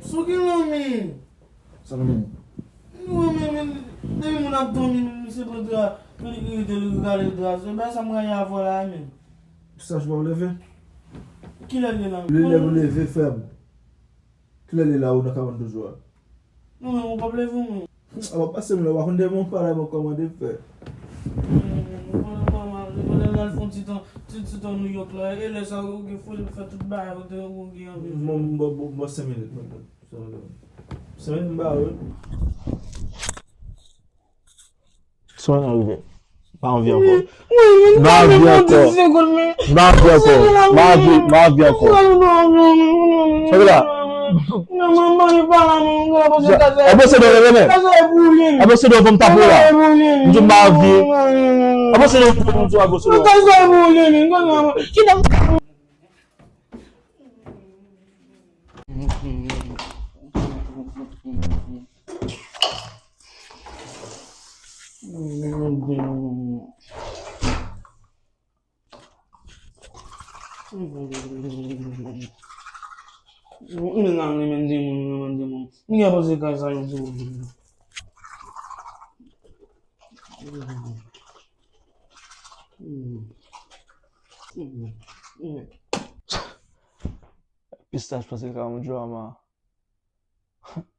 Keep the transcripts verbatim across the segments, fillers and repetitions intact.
Sou ki lanmi? Sa lanmi? Nou renmen, men depi moun ap dòmi, misye pran dra, li rete, li rale dra. Se bagay sa m rayi avè w la, men. Sa j pa leve? Kilè l ye la? Li lè pou leve, frè m. Kilè l ye la, ou nan kabann toujou a? Non, men ou p ap leve, ou menm. A, w ap pase m la, w pa konn demen w pa la, bon, kòman de fè? Non, non, non, pandan, pandan, pandan l al fè yon ti tan, ti, ti tan New York la, e lè sa, ou gen foli pou fè tout bagay, ou te, ou gen anvi fè. Bon, bon, bon, bon, senk minit, bon, bon, senk minit. Senk minit, m ba ou. Swen nan rive. Pa anvi ankò. M pa anvi ankò. M pa anvi ankò. M pa anvi, m pa anvi ankò. Sa ki la? Avanse do, Rene. Avanse do, fò m tape w la. M di w m pa anvi. Avanse do, fò m di w avanse do. Pistach panse ka yon drama.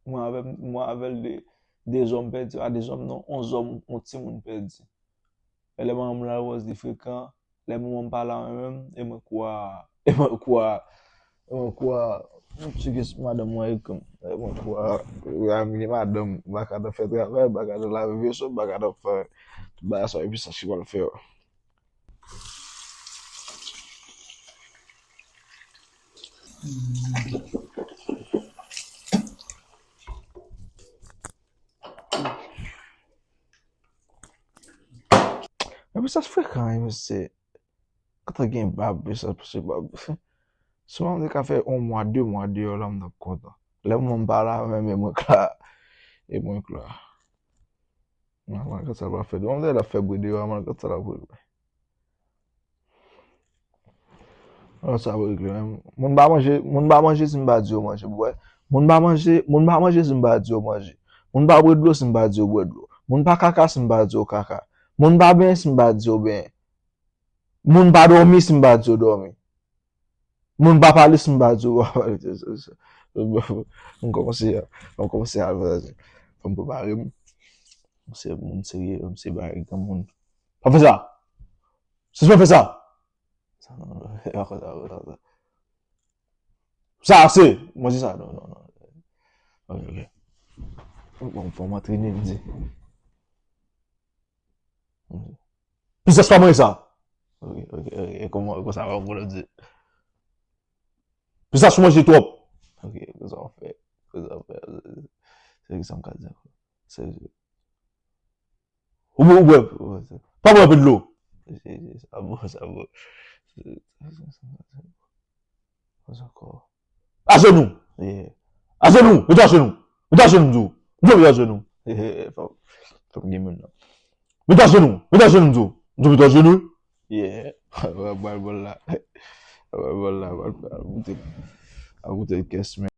Mwen avè, mwen avè l de, de zòm pèdi, a de zòm non, on zòm, on timoun pèdi. E lè manman m la wòz li frekan, lè manman m pa la mwen menm, e mwen kwa, e mwen kwa, e mwen kwa, m tcheke madanm mwen avèk m, e mwen kwa, m gen madanm, m pa ka t ap fè travay, m pa ka t ap lave veso, m pa ka t ap fè tout bagay sa, epi sa ki pral fè yo. Epi sa frekan, wi, mesye. Kanta gen bab, wi, sa, se bab. Si mwen te ka fè yon mwa, de mwa deyò la, m t ap kontan. Lè mwen m pa la, men, men mwen k la. E mwen k la. Malgre sa l ap fè, mwen m te la fè bri deyò, malgre sa l ap regle. Alò sa ap regle menm. Moun pa manje, moun pa manje si m pa di yo manje, w wè. Moun pa manje, moun pa manje si m pa di yo manje. Moun pa bwè dlo si m pa di yo bwè dlo. Moun pa kaka si m pa di yo kaka. Moun pa benyen si m pa di yo benyen. Moun pa dòmi si m pa di yo dòmi. Moun pa pale si m pa di yo pa pale. M kòmanse, m kòmanse a fè sa. Fò m prepare m. M se moun serye, m se bagay granmoun. Pa fè sa! Sispann fè sa! Sa, non, non, non, non, non. Sa ase! Mwen di sa, non, non, non. Ok, ok. Bon, fò m antrene, m di. Pistach pa manje sa! Ok, ok, ok. E kòman, kòman sa va pou nou di? Pistach ou manje twòp! Ok, kòman sa w fè? Kòman sa w fè? Se ki sa m ka di ankò? Se Ou bwè, ou bwè. Pa bwè anpil dlo. Sa bon, sa bon. Ajenou. Ajenou. Mete ajenou. Mete ajenou, m di w. M di w mete ajenou. Fòk, fòk gen moun nan. Mete ajenou. Mete ajenou, m di w. M di w mete ajenou. Yeah. Wè, bal bòl la. Wè, bòl la. Al goute, al goute kès, men.